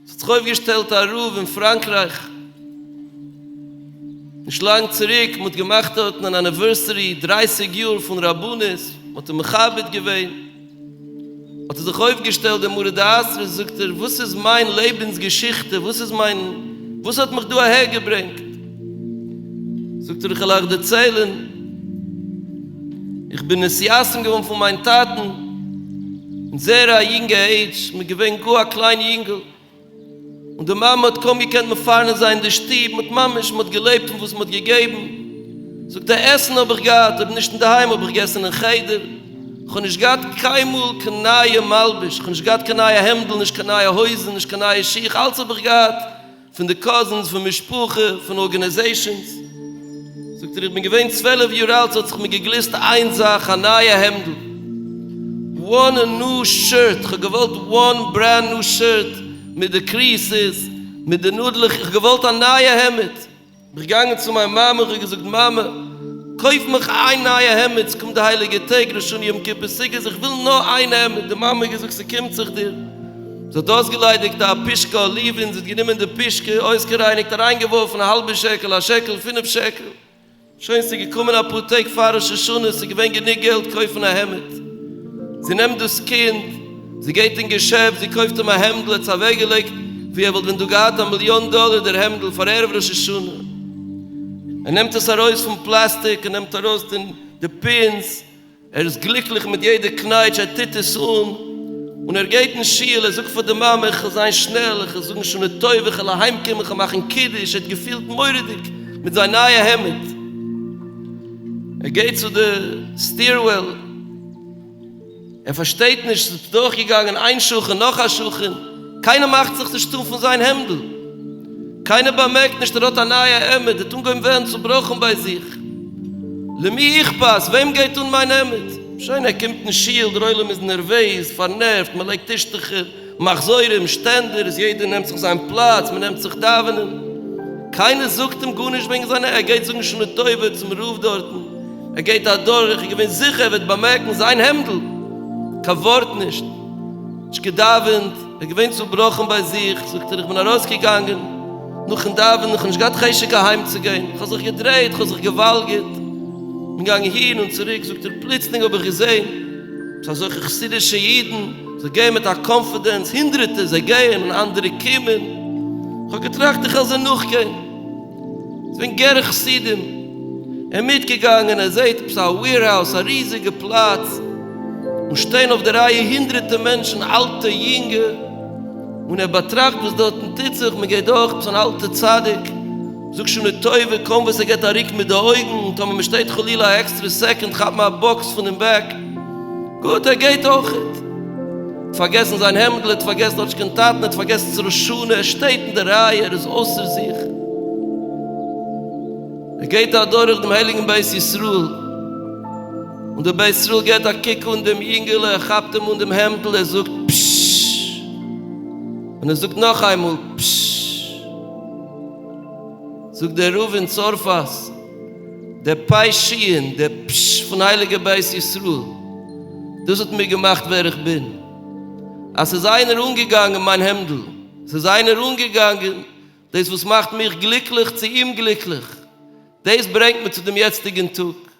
ס'האט זיך אויפגעשטעלט א רב אין פראנקרייך נישט לאנג צוריק, מ'האט געמאכט דארטן אן anniversary דרייסיג יאר פון רבנות, מ'האט אים מכבד געווען, האט ער זיך אויפגעשטעלט דער מרא דאתרא, זאגט ער, וואס איז מיין לעבנס געשיכטע, וואס איז מיין, וואס האט מיך דא אהער געברענגט? זאגט ער, איך וועל אייך דערציילען, איך בין נתייתם געווארן פון מיין טאטן אין זייער א יונגע עידזש, כ'בין געווען גאר א קליין יונגל, און די מאמע האט קוים געקענט מפרנס זיין די שטוב, מ'האט ממש, מ'האט געלעבט פון וואס מ'האט געגעבן, זאגט ער, עסן האב איך געהאט, אויב נישט אינדערהיים האב איך געגעסן אין חדר, כ'האב נישט געהאט קיינמאל קיין נייע מלבוש, כ'האב נישט געהאט קיין נייע העמדל, נישט קיין נייע הויזן, נישט קיין נייע שיך, אלץ האב איך געהאט פון די cousins, פון משפחה, פון organizations. זאגט ער, איך בין געווען 12 יאר אלט, ס'האט זיך מיר געגליסט איין זאך, א נייע העמדל. One new shirt, כ'האב געוואלט one brand new shirt, מיט די creases, מיט די נאדלעך, איך האב געוואלט א נייע העמד. בין איך געגאנגען צו מיין מאמע, איך האב געזאגט, מאמע, קויף מיך איין נייע העמד, ס'קומט די הייליגע טעג, ראש השנה יום כיפור סוכות, איך וויל נאר איין העמד. די מאמע האט געזאגט, ס'קומט זיך דיר. זי האט אויסגעליידיגט א פושקע אליוון, זי האט גענומען די פושקע, אויסגערייניגט, אריינגעווארפן א האלבע שקל, א שקל, פינף שקל. שוין, ס'איז געקומען אפאר טעג פאר ראש השנה, ס'איז געווען גענוג געלט קויפן א העמד. זי נעמט דאס קינד, זי גייט אין געשעפט, זי קויפט אים א העמדל, ער האט עס אוועקגעלייגט ווי ער וואלט ווען דא געהאט א מיליאן דאלער דער העמדל פאר ערב ראש השנה. ער נעמט עס ארויס פון פלאסטיק, ער נעמט ארויס די pins, ער איז גליקליך מיט יעדע קנייטש, ער טוט עס אן, און ער גייט אין שול, ער זאגט פאר די מאמע, איך וועל זיין שנעל, איך וועל זאגן שנה טובה, איך וועל אהיים קומען, איך וועל מאכן קידוש, ער האט געפילט מורא'דיג מיט זיין נייע העמד. ער גייט צו די stairwell, ער פארשטייט נישט, ס'איז דורכגעגאנגען איין שכן נאך א שכן, קיינער מאכט זיך נישט אן פון זיין העמדל, קיינער באמערקט נישט ער האט א נייע העמד, ער האט אנגעהויבן ווערן צובראכן ביי זיך, למי אכפת, וועם גייט אן מיין העמד? שוין ער קומט אין שול, דער עולם איז נערוועז, פארנערווט, מען לייגט טישטוכער, מחזורים, שטענדערס, יעדער נעמט זיך זיין פלאץ, מען נעמט זיך דאווענען, קיינער זאגט אים גארנישט וועגן זיין, ער גייט זאגן שנה טובה צום רב דארטן, ער גייט אדורך, איך בין זיכער ער וועט באמערקן זיין העמדל, קיין ווארט נישט, נישט געדאווענט, ער איז געווען צובראכן ביי זיך, זאגט ער איך בין ארויסגעגאנגען נאכן דאווענען, איך האב נישט געהאט חשק אהיים צו גיין, איך האב זיך געדרייט, איך האב זיך געוואלגערט, בין געגאנגען הין און צוריק, זאגט ער פלוצלינג האב איך געזען עפעס אזעלכע חסידישע אידן, זיי גייען מיט א confidence, הונדרעטער, זיי גייען און אנדערע קומען, איך האב געטראכט איך וועל זיי נאכגיין. ס'געווען גערער חסידים, ער מיטגעגאנגען, ער זעהט עפעס א warehouse, א ריזיגע פלאץ, און שטייען אויף די רייע הונדרעטע מענטשן, אלטע, יונגע, און ער באטראכט וואס דארטן טוט זיך, מען גייט דורך עפעס אן אלטע צדיק, זאגט שנה טובה, קוים וואס ער געבט א רוק מיט די אויגן, און טאמער מען שטייט חלילה א עקסטרע second כאפט מען א באקס פונעם back, גוט ער גייט אויכעט. האט פארגעסן זיין העמדל, ער האט פארגעסן האט נישט קיין טאטן, ער האט פארגעסן צו ראש השנה, ער שטייט אין די רייע, ער איז אויסער זיך. ער גייט אדורך דעם הייליגן בית ישראל, און דער בית ישראל געבט א קוק אן דעם יונגעלע, ער כאפט אים אן דעם העמדל, ער זאגט פששש, און ער זאגט נאך איינמאל פששש. זאגט דער רב אין צרפת, דער פ' שין, דער פש פון הייליגער בית ישראל, דאס האט מיר געמאכט ווער איך בין. אז ס'איז איינער אנגעגאנגען מיין העמדל, ס'איז איינער אנגעגאנגען דאס וואס מאכט מיך גליקליך צו אומגליקליך, דאס ברענגט מיר צו דעם יעצטיגן טאג.